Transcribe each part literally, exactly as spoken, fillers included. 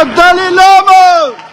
Dalai Lama!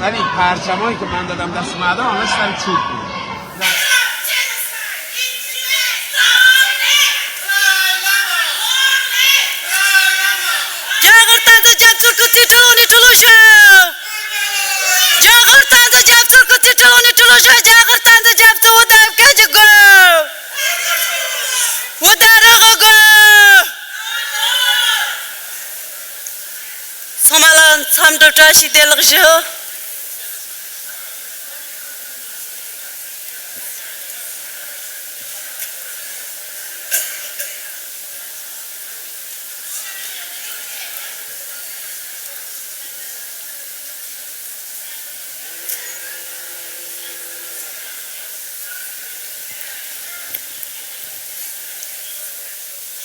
ཨ་ནི་ཕར་ཆ་མོ་ཡི་གི་མ་འདི་དམ་ད་སྨ་དང་ཨ་ནི་སར་ཆུག་རྒྱ་གར་མཐའ་མཛངས་རྒྱ་མཚོར་སྐུ་ཚེ་ཁྲི་ལོ་ནས་ཁྲི་ལོ་ཤོག་རྒྱ་གར་མཐའ་མཛངས་རྒྱ་མཚོར་སྐུ་ཚེ་ཁྲི་ལོ་ནས་ཁྲི་ལོ་ཤོག་རྒྱ་གར་མཐའ་མཛངས་རྒྱ་མཚོ་བོད་དགའ་བཀའ་འགྱུར་དགོས། བོད་དགའ་རང་དབང་དགོས། ཚང་མ་ལ་འཚམས་འདྲི་བཀྲ་ཤིས་བདེ་ལེགས་ཞུ།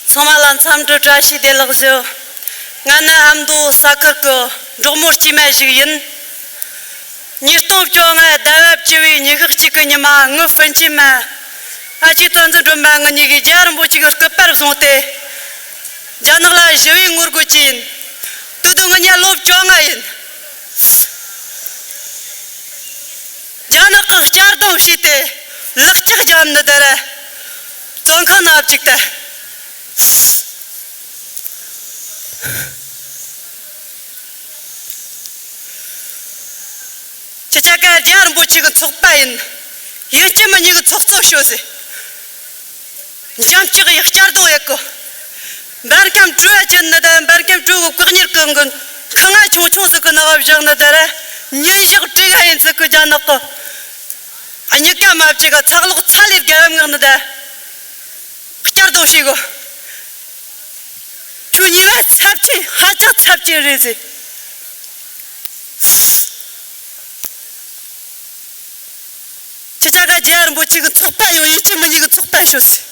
ཚང་མ་ལ་འཚམས་འདྲི་བཀྲ་ཤིས་བདེ་ལེགས་ཞུ། ང་ནི་ཨ་མདོ་ས་ཁུལ་གྱི་འབྲོག་མོ་སྐྱེས་མ་ཞིག་ཡིན། ཉིས་སྟོང་བཅོ་ལྔ་ཟླ་བ་བཅུ་བའི་ཉི་ཤུ་གཅིག་གི་ཉི་མ་ངའི་སྤུན་མཆེད་མ་ཨ་ཅེ་བསྟན་འཛིན་སྒྲོལ་མ་ང་གཉིས་ཀྱིས་རྒྱལ་བ་རིན་པོ་ཆེ་གི་སྐུ་པར་བཟུང་སྟེ། རྒྱ་ནག་ལ་ཞི་བའི་ངོ་རྒོལ་གྱིས་ཡིན། དེ་དུས་ང་གཉིས་ལོ་བཅོ་ལྔ་ཡིན། རྒྱ་ནག་གིས་གཅར་རྡུང་བྱས་ཏེ་ལག་ཆག་བརྒྱབ་ནི་དེ་རེད། བཙོན་ཁང་ནང་བཅུག་སྟེ། ཁྱེད་ཅག་ག་རྒྱལ་བ་རིན་པོ་ཆེ་གི་ཚོགས་པ་ཡིན། ཡིན་གཅིག་མིན་གཉིས་ཀྱི་ཚོགས་གཙོ་ཤོག་ཟེར། འཇམ་ལྕག་གིས་གཅར་རྡུང་ཡེད་གོ། འབར་ཁམས་གྲུ་བ་ཅན་ནི་དང་འབར་ཁམས་གྲུ་གི་བཀག་ཉར་གི་ཁང་ང་ཆུང་ཆུང་ཟིག་གི་ནང་བཞག་ནི་དེ་ར་ཉིན་ཞག་དྲུག་ཡིན་ཚིག་གི་རྒྱ་ནག་གི་གཉིས་ཀ་མ་བཅད་ག་ཚག་ལོག་ཚ་ལས་རྒྱལ་བ་མངགས་ནི་དེ། གཅར་རྡུང་བྱེད་གོ། ཁྱོད་གཉིས་ཀ་ཚབས་ཆེན་ཧ་ཅང་ཚབས་ཆེན་རེད་ཟེར། ཁྱེད་ཅག་ག་རྒྱལ་བ་རིན་པོ་ཆེ་གི་ཚོགས་པ་ཡོད། ཡིན་གཅིག་མིན་གཉིས་གི་ཚོགས་པ་ཤོག་ཟེར།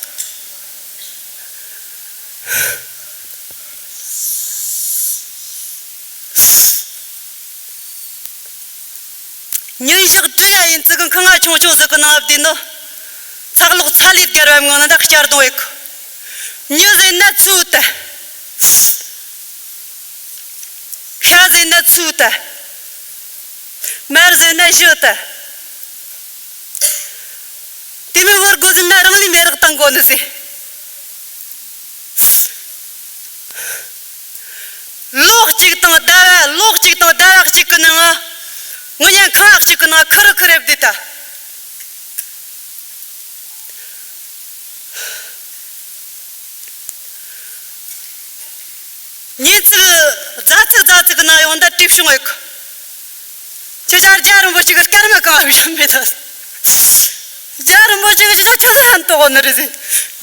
ཉིན་ཞག་དྲུག་ཡ་ཡིན་ཚིག་གི་ཁང་ང་ཆུང་ཆུང་ཟིག་གི་ནང་བསྡད་ནོ། ཚག་ལོག་ཚ་ལས་རྒྱལ་བ་མངགས་ནི་ད་གཅར་རྡུང་ཡེད་གོ། མྱི་ཟེར་ན་ཚུལ་ད། ཤ་ཟེར་ན་ཚུལ་ད། མར་ཟེར་ན་ཞུ་ད། དེ་མིན་བར་དགོས་ཟེར་ན་རང་ལུས་མེ་རག་བཏང་དགོས་ནི་ཟེར། ལོ་གཅིག་དང་ཟླ་བ་ལོ་གཅིག་དང་ཟླ་བ་གཅིག་གི་ནང་ང་། ངུ་ཡན་ཁ་གཅིག་གི་ནང་ཁུ་རུ་ཁུ་རེ་བསྡད་ད། ཉིན་ཅིག་རྫ་ཚིག་རྫ་ཚིག་གི་ནང་ཡོང་ད་དྲིག་བྱུང་ཡོད་གི། ཁྱེད་ཅག་རྒྱལ་རིན་པོ་ཆེ་གི་སྐར་མ་གང་བཞིན་མེད་ད། རྒྱལ་རིན་པོ་ཆེ་གི་ཞག་ཆ་ས་ཧན་ཏོག་ནི་རེད་ཟེར།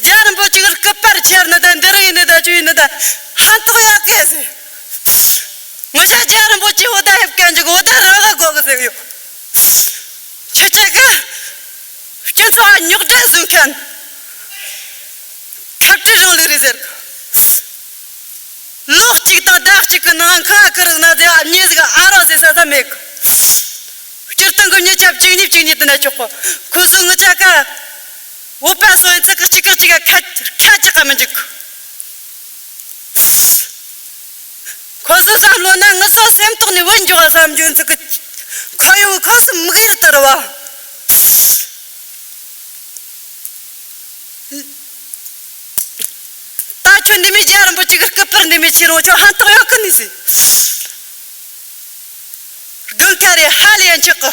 རྒྱལ་རིན་པོ་ཆེ་གི་སྐུ་པར་ཁྱེར་ནི་ད་འདི་རིང་ནི་ད་ཅུ་ཡིན་ནི་ད་ཧན་ཏོག་ཡག་གི་ཟེར། ངོ་ཤ་རྒྱལ་རིན་པོ་ཆེ་འོ་ད་ཧེབ་གན་ཅིག་འོ་ད་རོ་ག་གོ་གི་ཟེར་ཡོད། ཁྱེད་ཅག་གི་སྤྱི་ཚོགས་རྙོག་དྲ་བཟོ་མཁན། འཐབ་ཇུས་རང་ལུགས་རེད་ཟེར་གི། ལོ་གཅིག་དང་ཟླ་གཅིག་གི་ནང་ཁ་ཁུར་ན་དེ་ཨ་མྱེས་ཟིག་ཨ་རོ་ཟེར་ས་ད་མེད་གི། སྤྱིར་བཏང་གི་མྱི་ཆ་བཅུ་གཉིས་བཅུ་གཉིས་དེ་ན་ཆོག་གི། ཁོ་ཚོ་ངི་ཆ་ཀ་བོད་པ་སོ་ཡི་ཚིག་གཅིག་གཅིག་ག་ཁ་ཁ་ཆག་ག་མི་འཇུག་གི། ཁོ་ཚོ་བསམ་བློ་ན་ངི་ཚོ་སེམས་ཐོག་ནས་བུད་འཇོག་བསམ་རྒྱུ་འདུག་གི། ཁོ་ཡོད་ཁོ་སུ་མི་གིར་དར་བ། ད་ ཁྱོད་འདི་མོའི་རྒྱལ་བ་རིན་པོ་ཆེ་གི་སྐུ་པར་འདི་མོའི་ཁྱེར་རོ། ཁྱོད་ཧང་ཐག་ཡོད་གི་ནི་ཟེར། དགུན་ཁ་རེད། ཧ་ལས་ཡན་ཆོག་གི།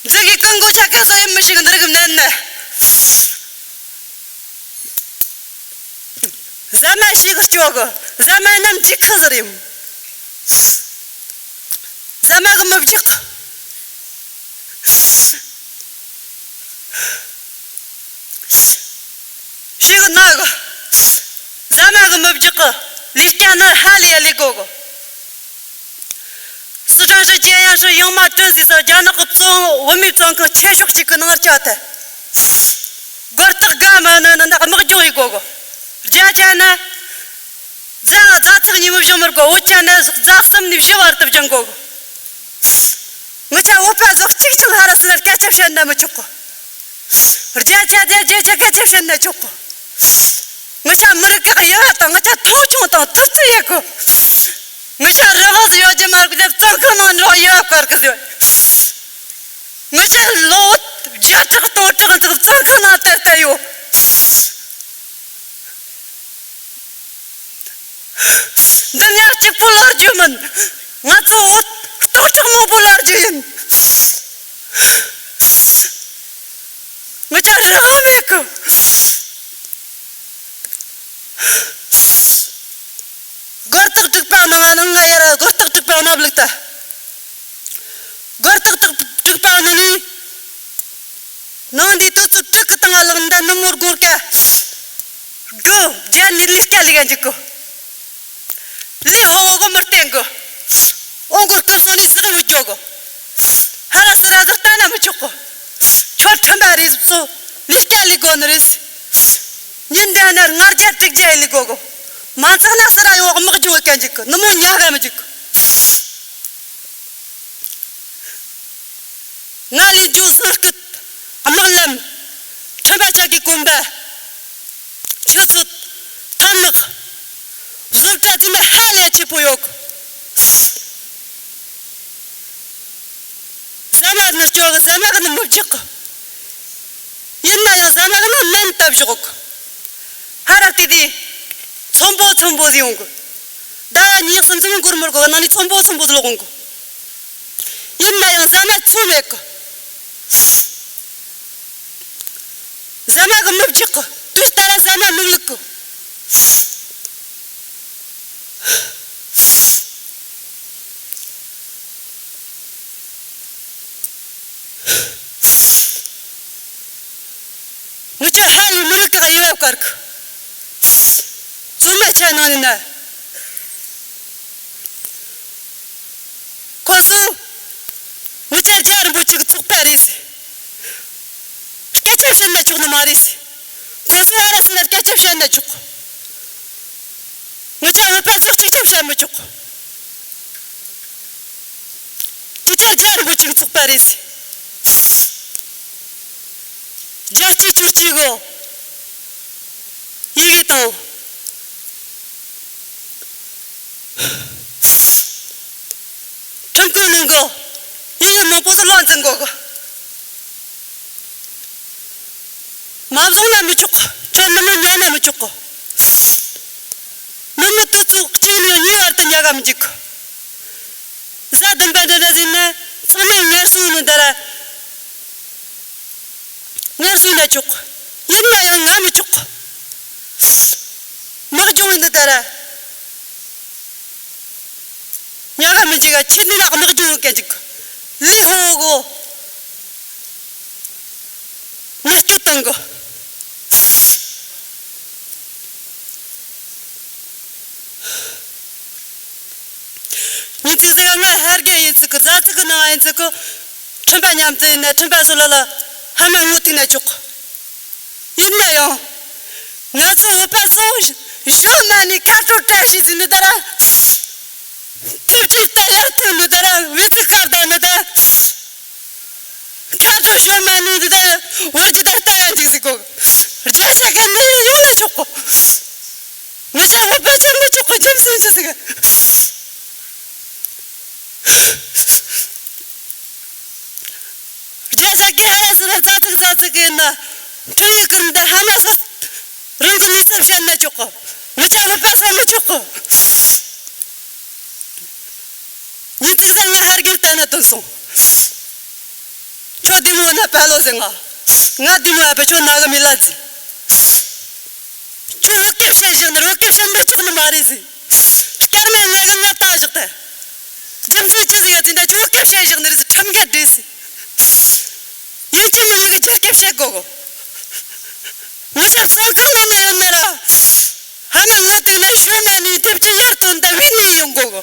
འཛིན་གི་ཀུན་གོ་ཆ་ག་ས་ཡོད་མི་ཞིག་འདིར་གི་མནན་ནས། ཟ་མ་ཞིག་གི་ཆོག་གི། ཟ་མ་ནམ་འཇིག་ཁ་ཟེར་ཡིན། ཟ་མ་གི་མི་འཇིག་གི། ཞིག་ན་གི། ཟ་མ་གི་མི་འཇིག་གི། ལས་ཀ་ནི་ཧ་ལས་ཡ་ལས་དགོ་གི། སི་ཁྲོན་ཧྲི་ཅན་ཡང་ཧྲི་ཡང་མ་ཀྲུན་ཟེར་ས་རྒྱ་ནག་གི་བཙོན་བུད་མེད་བཙོན་ཁང་ཆེ་ཤོས་གཅིག་གི་ནང་བཅའ་ཐལ། སྒོར་ཐག་ག་མ་ནི་ནི་ནག་དམག་སྦྱོང་ཡི་དགོ་གི། རྒྱ་ཆ་ནི། རྫ་རྫ་ཚག་ཉིན་མོ་བཞོ་མི་དགོ། འོ་ཆ་ནི་རྫ་གསུམ་ནས་བཞི་བར་དུ་སྦྱང་དགོ་གི། ངི་ཆ་བོད་པ་ཟོག་གཅིག་ཀྱང་ཧ་ར་སི་ལ་སྐད་ཆ་བཤད་ན་མི་ཆོག་གོ། རྒྱ་ཆ་དེ་རྒྱ་ཆ་སྐད་ཆ་བཤད་ན་ཆོག་གོ། ངི་ཆ་མི་རིགས་ཁག་ཡ་བ་དང་ངི་ཆ་མཐོང་ཆུང་དང་ཐུབ་ཚོད་ཡེ་གོ། ངི་ཆ་རི་བོ་ཟི་ཡོད་ཀྱི་མ་རྒུ་ལབ་ཙང་ཁ་ནང་འགྲོ་ཡ་བ་བཀར་གི་ཟེར། ངི་ཆ་ལོ་བརྒྱ་ཕྲག་སྟོང་ཕྲག་ཙང་ཁ་ནང་དར་ཐལ་ཡོད། འདི་ནས་གཅིག་པོ་ལོ་རྒྱུས་མིན། ང་ཚོ་བོད་སྟོང་ཕྲག་མང་པོ་ལོ་རྒྱུས་ཡིན། ངི་ཆ་རི་བོ་མེད་གི། སྒོར་ཐག་དྲུག་པ་ནང་ང་ནང་ང་ཡར་སྒོར་ཐག་དྲུག་པ་ནང་བླུགས་ཏ། སྒོར་ཐག་དྲུག་པ་ནང་ནས། ནང་འདི་དུས་ཚོད་དྲུག་གི་སྟེང་ང་ལངས་འདི་ནུབ་མོ་སྒོར་ཀ། དགུ་བརྒྱ་ནས་ལས་ཀ་ལས་ཀ་འཇུག་གི། ལས་ཧོ་གི་མི་བསྟན་གི། ཨོང་གི་སྐུ་སྲུང་ནས་ཟིག་མི་སྐྱོ་གི། ཧ་ར་སི་ར་ཟིག་ལྟ་ན་མི་ཆོག་གི། ཁྱོད་ཁྲམ་པ་རེད་ཟིག་སོ། ལས་ཀ་ལས་དགོ་ནི་རེད། ཉིན་འདི་ན་ལྔ་བརྒྱ་དྲུག་བརྒྱ་ལས་དགོ་གི། མ་ཚག་ན་སི་ར་ཡོང་དམག་སྦྱོང་གི་འཇུག་གི། ནུབ་མོ་ཉག་ག་མི་འཇུག་གི། ང་ལས་འཇོག་ཟུར་སྐུད། དམག་ལམ། ཁྲིམས་པ་ཆག་གི་གོམ་པ། ཆུ་ཚོད། དུད་ནག་བཟོ་གྲྭ་དེ་ནི་ཧ་ལས་ཆེ་པོ་ཡོད་གི། ཟ་མ་ནི་སྐྱོ་གི། ཟ་མ་གི་ནི་མི་འཇིག་གི། ཡིན་ན་ཡང་ཟ་མ་གི་ནི་མན་བཏབ་བཞག་གི། ཧ་ར་སྐད་དེ། ཚོན་པོ་ཚོན་པོ་ཟིག་ཡོང་གི། ཟླ་བ་ཉི་ཤུ་སུམ་ཅུ་ནི་འགོར་མི་དགོ་ནང་ནས་ཚོན་པོ་ཚོན་པོ་ཟིག་ལོག་ཡོང་གི། ཡིན་ན་ཡང་ཟ་མ་ཚོང་མེད་གི། ཟ་མ་གི་མི་འཇིག་གི། དུས་ལྟར་ཟ་མ་མི་བླུག་གི། ངི་ཆོ་ཧ་ལས་མི་རིགས་ཁག་ཡོད་བཀར་གི། ཚོང་མ་ཆ་ནང་ནས་ན། ཁོ་ཚོ། ངི་ཆ་རྒྱལ་རིན་པོ་ཆེ་གི་ཚོགས་པ་རེད་ཟེར། སྐད་ཆ་བཤད་ན་ཆོག་ནི་མ་རེད་ཟེར། ཁོ་ཚོ་ཨ་ར་སི་ལ་སྐད་ཆ་བཤད་ན་ཆོག་ངི་ཆ་བོད་པ་ཚོ་གཅིག་ཀྱང་བཤད་མི་ཆོག་ཁྱེད་ཆོ་རྒྱལ་རིན་པོ་ཆེ་གི་ཚོགས་པ་རེད་ཟེར། རྒྱལ་གཅེས་ཆོས་གཅེས་གོ། ཡི་གེ་དང་། ཁྲིམས་ཁང་ནང་གི་ཡི་གེ་མང་པོ་ཟིག་ལོག་འཛིན་གོ་གི། མ་བཟུང་ན་མི་ཆོག་གི། ཁྱོད་ནུ་མ་ཉལ་ན་མི་ཆོག་གི། ནུ་མ་དུས་ཚོད་གཅིག་ནས་གཉིས་བར་དུ་ཉལ་ག་མི་འཇུག་གི། གཟའ་བདུན་པ་འདི་འདྲ་ཟིན་ན་ཚང་མས་ངལ་གསོ་ནི་འདི་ར། ངལ་གསོ་ན་ཆོག་ཡིན་ན་ཡང་ངལ་མི་ཆོག་དམག་སྦྱོང་འདི་ལྟར། ཉག་ག་མི་འཇིག་ག་ཁྱེད་འདི་ན་དམག་སྦྱོང་ཡོད་ག་འཇིག་ལི་ཧོ་གོ། མི་སྐྱོད་བཏང་གོ། ཉིན་གཅིག་ཟེར་ང་ཧར་རྒྱ་ཡིན་ཚིག་གི་རྫ་ཚིག་གི་ནང་ཡིན་ཚིག་གི། ཁྲིམས་པ་མཉམ་འཛིན་ཡིན་ན་ཁྲིམས་པ་ཚོ་ལ་ལ་ཧ་མ་ངོ་ཐུག་ན་ཆོག་ཡིན་ན་ཡང་། ང་ཚོ་བོད་པ་ཚོ་གཞོན་ནས་ནི་ཁ་དྲོ་བཀྲ་ཤིས་ཟིན་ནི་ད་ར། ཐུབ་ཆེ་ལྟར་ཡར་ཐོན་ནི་ད་ར་བེ་ཚིག་དཀར་ད་ནི་ད། ཁྱོད་ཚོ་གཞོན་མ་ནི་འདི་ད་འོ་ཅི་ད་ལྟ་ཡང་འཇིག་ཟིག་གོ། རྒྱལ་ས་ག་ནི་ཡང་ཡོང་ན་ཆོག་གོ། ང་ཚོ་བོད་པ་ཚོ་ནི་ཆོག་གོ་ཁྱིམ་སུ་འཇིག་ཟིག་རྒྱལ་ས་ག་ཧ་ར་སི་ར་ཟ་ཚིག་ཟ་ཚིག་གི་ན་ཁྲིམས་ཡིག་གི་འདི་ཧ་མ་སོད་རང་གི་ནི་ ཙམ་བཤད་ན་ཆོག་གི། ངི་ཆ་བོད་པ་ཟེར་ན་ཆོག་གི། ཉིན་གཅིག་ཙམ་ངས་ཧར་རྒན་ལྟ་ན་ཐོན་སོང་། ཁྱོད་བདེ་མོ་ན་པ་ལོ་ཟེར་ང་། ང་བདེ་མོ་ཨ་པ་ཁྱོད་ན་གི་མི་ལ་ཟེར། ཁྱོད་བོད་སྐད་བཤད་བཞག་ནི་བོད་སྐད་བཤད་ན་ཆོག་ནི་མ་རེད་ཟེར། སྐར་མ་ལྔ་གི་ང་ལྟ་བཞག་སྟེ། རྒྱུ་མཚན་ཅི་ཟིག་ཡོད་དེ་འདྲ་ཁྱོད་སྐད་བཤད་བཞག་ནི་རེད་ཟེར། ཁྲིམས་འགལ་རེད་ཟེར། ཡིན་གཅིག་མིན་གཅིག་གི་ཁྱོད་སྐད་བཤད་དགོས་གོ། ངི་ཆ་བཙོན་ཁང་ནང་ན་ཡོད་ན་ར། ཧ་ན་ང་དེ་ན་ཞོ་ན་ནི་དེབ་ཅི་ཡར་ཐོན་ད་བི་ནི་ཡོང་གོ་གོ།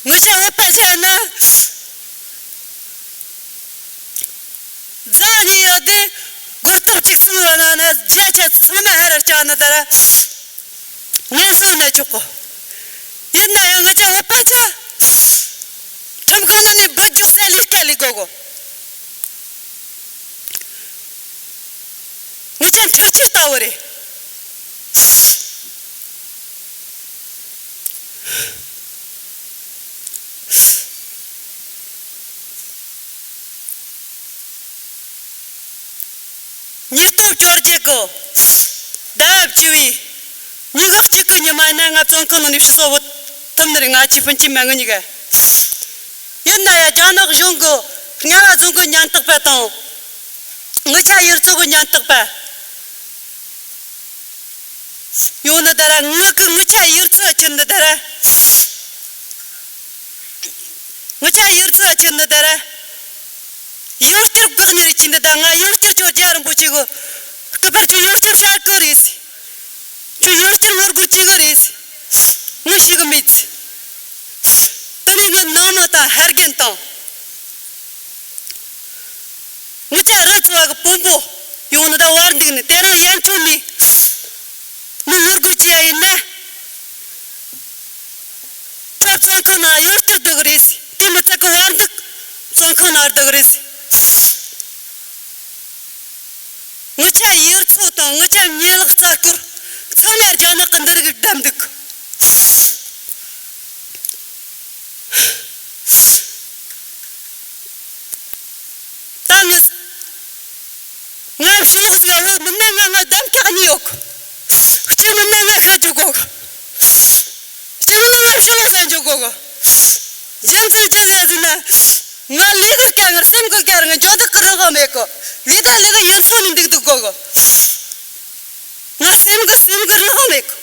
ངི་ཆ་བོད་པ་ཟེར་ན། རྫ་གཉིས་ཡོད་དེ། སྒོ་ཐོག་གཅིག་གསུམ་ཡོད་ན་ན་བརྒྱ་ཆ་ཚང་མ་ཧ་ར་བཅག་ན་ད་ར། ངོ་སོང་ན་ཆོག་གོ། ཡིན་ན་ཡང་ངི་ཆ་བོད་པ་ཚ། ཁྲིམས་ཁང་ནང་ནས་འབུད་རྒྱུག་ས་ལས་ཀ་ལས་དགོས་གོ། ངི་ཆ་ཐག་ཆོད་ལྟ་བུ་རེད། ཉིས་སྟོང་བཅོ་བརྒྱད་གི་ཟླ་བ་བཅུ་བའི་ཉི་ཤུ་གཅིག་གི་ཉི་མ་ན་ང་བཙོན་ཁང་ནང་ནས་ཕྱི་སོ་བུད་ཐུབ་ནི་རེད། ང་ཆེ་ཕུན་ཆེ་མ་ངི་གཉིས་ཀ། ཡིན་ན་ཡང་རྒྱ་ནག་གཞུང་གི་རྔ་བ་རྫོང་གི་ཉེན་རྟོག་པ་དང་། ངི་ཆ་ཡུལ་ཚོ་གི་ཉེན་རྟོག་པ། ཡོང་ནི་ད་ར་ངི་གི་ངི་ཆ་ཡུལ་ཚོ་ཁྱེར་ནི་ད་ར། ངི་ཆ་ཡུལ་ཚོ་ཁྱེར་ནི་ད་ར། ཡང་བསྐྱར་བཀག་ནི་རེད་ཅི་འདི་ད་ང་ཡང་བསྐྱར་ཁྱོད་རྒྱ་རིན་པོ་ཆེ་གི་སྐུ་པར་ཁྱོད་ཡང་བསྐྱར་བཤད་གི་རེད་ཟེར། ཁྱོད་ཡང་བསྐྱར་ངར་དགོས་ཅི་གི་རེད་ཟེར། ངི་ཤེས་གི་མེད་ཟེར། དེ་ནས་ངའི་ནང་མི་དང་ཧར་རྒན་དང་། ངི་ཆ་རི་ཚོ་བ་གི་དཔོན་པོ་ཡོང་ནི་ད་བར་འདུག་ནི་དེ་རིང་ཡན་ཆོད་ནི་མི་ངར་དགོས་ཅི་ཡ་ཡིན་ན། ཁྱོད་བཙོན་ཁང་ནང་ཡང་བསྐྱར་སྡོད་གི་རེད་ཟེར། དེ་མི་ཚད་གི་བར་འདུག་བཙོན་ཁང་ནང་སྡོད་གི་རེད་ཟེར། ངི་ཆ་ཡུལ་ཚོ་དང་ངི་ཆ་ཉེ་ལག་རྩ་སྐོར་ཚང་མ་རྒྱ་ནག་གི་འདུར་གི་བསྡམས་འདུག་ད་ངས། ང་ཕྱི་ལོགས་ཟིག་ག་འོ་མིན་ན་ང་ང་གདམ་ཁ་གཉིས་ཡོད་གི། གཅིག་མིན་ན་ང་ཤི་འགྲོ་གོ་གི། གཅིག་མིན་ན་ང་ཕྱི་ལོགས་ཟིག་འགྲོ་གོ་གི། རྒྱུ་མཚན་ཅི་ཟིག་ཟེར་ན། ང་ལས་ཀ་སྐབས་སེམས་ཀྱི་སྐབས་ང་འཇོན་ཐང་གི་རང་དབང་མེད་གི། ལས་ད་ལས་ཀ་ཡུལ་ཚོ་ནས་འདུག་འདུག་གོ་གི། ང་སེམས་ཀྱི་སེམས་ཀྱི་རང་དབང་མེད་གི།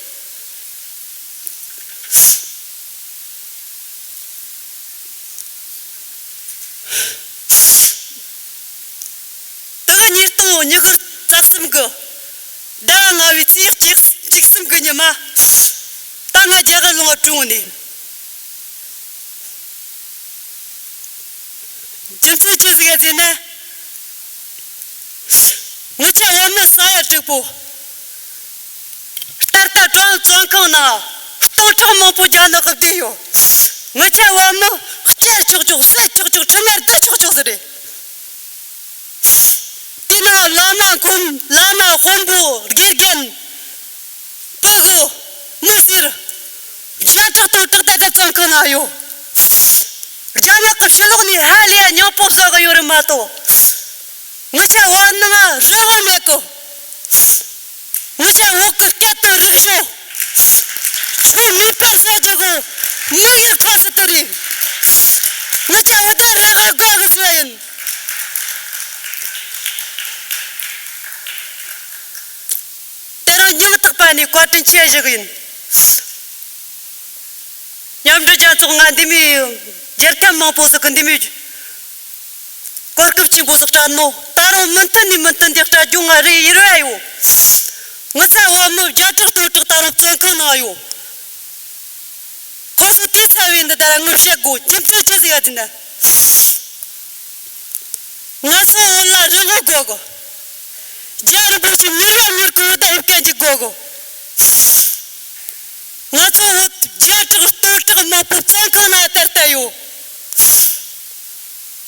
དེ་ག་ཉིས་སྟོང་ཉི་ཤུ་རྩ་གསུམ་གི་ཟླ་བ་ལྔ་བའི་ཚེས་གཅིག་གཅིག་གསུམ་གི་ཉི་མ། ད་ང་རྒྱ་གར་ལུང་བ་གྲོངས་ནས། རྒྱུ་མཚན་ཅི་ཟིག་ཡ་ཟེར་ན། ངི་ཆ་བོད་མི་ས་ཡ་དྲུག་པོ། ད་ལྟ་བཙོན་བཙོན་ཁང་ནང་སྟོང་ཕྲག་མང་པོ་རྒྱ་ནག་གི་བསྡད་ཡོད། ངི་ཆ་བོད་མི་སྐྱེལ་ཆོག་ཆོག་བསད་ཆོག་ཆོག་ཁྲིམས་མ་བསྡད་ཆོག་ཆོག་ཟེར་རེད། དེ་ནང་བླ་མ་མགོན་བླ་མ་དཔོན་པོ་དགེ་རྒན། ཕྲུ་གུ། མི་སེར། བརྒྱ་ཕྲག་སྟོང་ཕྲག་ད་ལྟ་བཙོན་ཁང་ནང་ཡོད། རྒྱ་ནག་གི་ཕྱི་ལོགས་ནས་ཧ་ལས་སྙིང་པོ་ཟ་གི་ཡོད་རེད་མ་གཏོགས། ངི་ཆ་བོད་ནང་རང་དབང་མེད་གི། ངི་ཆ་བོད་ཀྱི་སྐད་དང་རིག་གཞུང་། ཁོང་ངེས་པར་བཟོ་རྒྱུ་གི་དམིགས་ཡུལ་ཐོག་སུ་དེ་རེད། ངི་ཆ་བོད་དོན་རང་དབང་དགོས་གི་ཟེར་ཡིན། དེ་རིང་སྙིང་ཐག་པ་ནས་བཀའ་དྲིན་ཆེ་ཞུ་གི་ཡིན། མཉམ་འབྲེལ་རྒྱལ་ཚོགས་ང་འདི་མོའི་རྒྱལ་ཁམས་མང་པོ་ཟིག་གི་འདི་མོའི་ གོ་སྐབས་ཆེན་པོ་ཟིག་སྤྲད་ནོ། ད་རུང་མུ་མཐུད་ནས་མུ་མཐུད་ནས་སྤྲད་རྒྱུ་ང་རེ་ཡིད་ར་ཡོད། ངི་ཚེ་བ་མོ་བརྒྱ་ཕྲག་སྟོང་ཕྲག་ད་རུང་བཙོན་ཁང་ནང་ཡོད། ཁོ་ཚོ་དེ་ཚ་བའི་འདི་ད་ངར་བཤད་དགོ། རྒྱུ་མཚན་ཅི་ཟིག་ཡ་དེ་ན། ང་ཚོ་བོད་ལ་རང་དབང་དགོ་གོ། རྒྱལ་རིན་པོ་ཆེ་མེར་བ་མེར་གི་བོད་ད་ཡོད་གན་གྱི་དགོ་གོ། ང་ཚོ་བོད་བརྒྱ་ཕྲག་སྟོང་ཕྲག་མང་པོ་བཙོན་ཁང་ན་ད་ལྟ་ཡོད།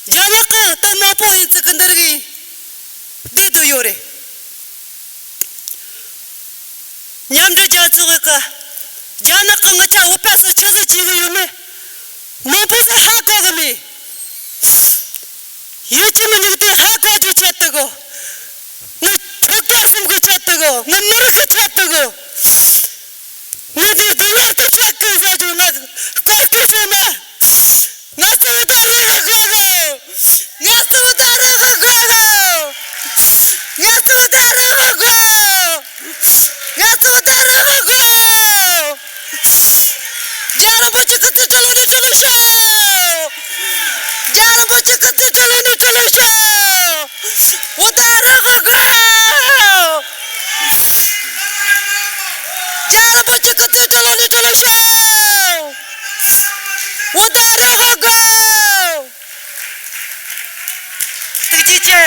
རྒྱ་ནག་གི་ལྟ་མང་པོ་ཡིན་ཚིག་གི་འདིར་གི་བསྡད་དུ་ཡོད་རེད། མཉམ་འབྲེལ་རྒྱལ་ཚོགས་ཀྱི་རྒྱ་ནག་གི་ངི་ཆ་བོད་པ་སོགས་ཆགས་སྲེད་བྱེད་གི་ཡོད་ནི། མང་པོ་ཟིག་ཧ་གོ་གི་མེད། ཡིད་ཆེས་མི་འཇུག་དེ་ཧ་གོ་རྒྱུ་ཆེད་དུ་གོ། ངི་ཕྲུ་གུ་གསུམ་གི་ཆེད་དུ་གོ། ངི་མི་རིགས་གི་ཆེད་དུ་གོ། ངི་འདི་འདི་ལ་ཅི་ཆེད་དུ་བྱ་རྒྱུ་ང་བཀའ་བཀོད་བྱས་ན། ང་ཚོ་ད་རེ་རེ་དགོ་གོ། ང་ཚོ་ད་རེ་རེ་དགོ་གོ། ང་ཚོ་ད་རེ་རེ་དགོ། ང་ཚོ་ད་རེ་རེ་དགོ། རྒྱལ་རིན་པོ་ཆེ་གི་ཚུལ་ཁྲིམས་ལུགས་གནས་ཁྲིམས་ལུགས་ཤོག་རྒྱལ་རིན་པོ་ཆེ་གི་ཚུལ་ཁྲིམས་ལུགས་གནས་ཁྲིམས་ལུགས་ཤོག་འོ་ད་རེ་རེ་དགོ། རྒྱལ་རིན་པོ་ཆེ་གི་ཚུལ་ཁྲིམས་ལུགས་གནས་ཁྲིམས་ལུགས་ཤོག་འོ་ད་རེ་རེ་དགོ། ཐུགས་རྗེ་ཆེ།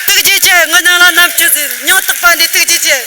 ཐུགས་རྗེ་ཆེ། ངི་ནང་ལ་རྣམ་དཔྱོད་ཟེར་སྙིང་ཐག་པ་ནས་ཐུགས་རྗེ་ཆེ།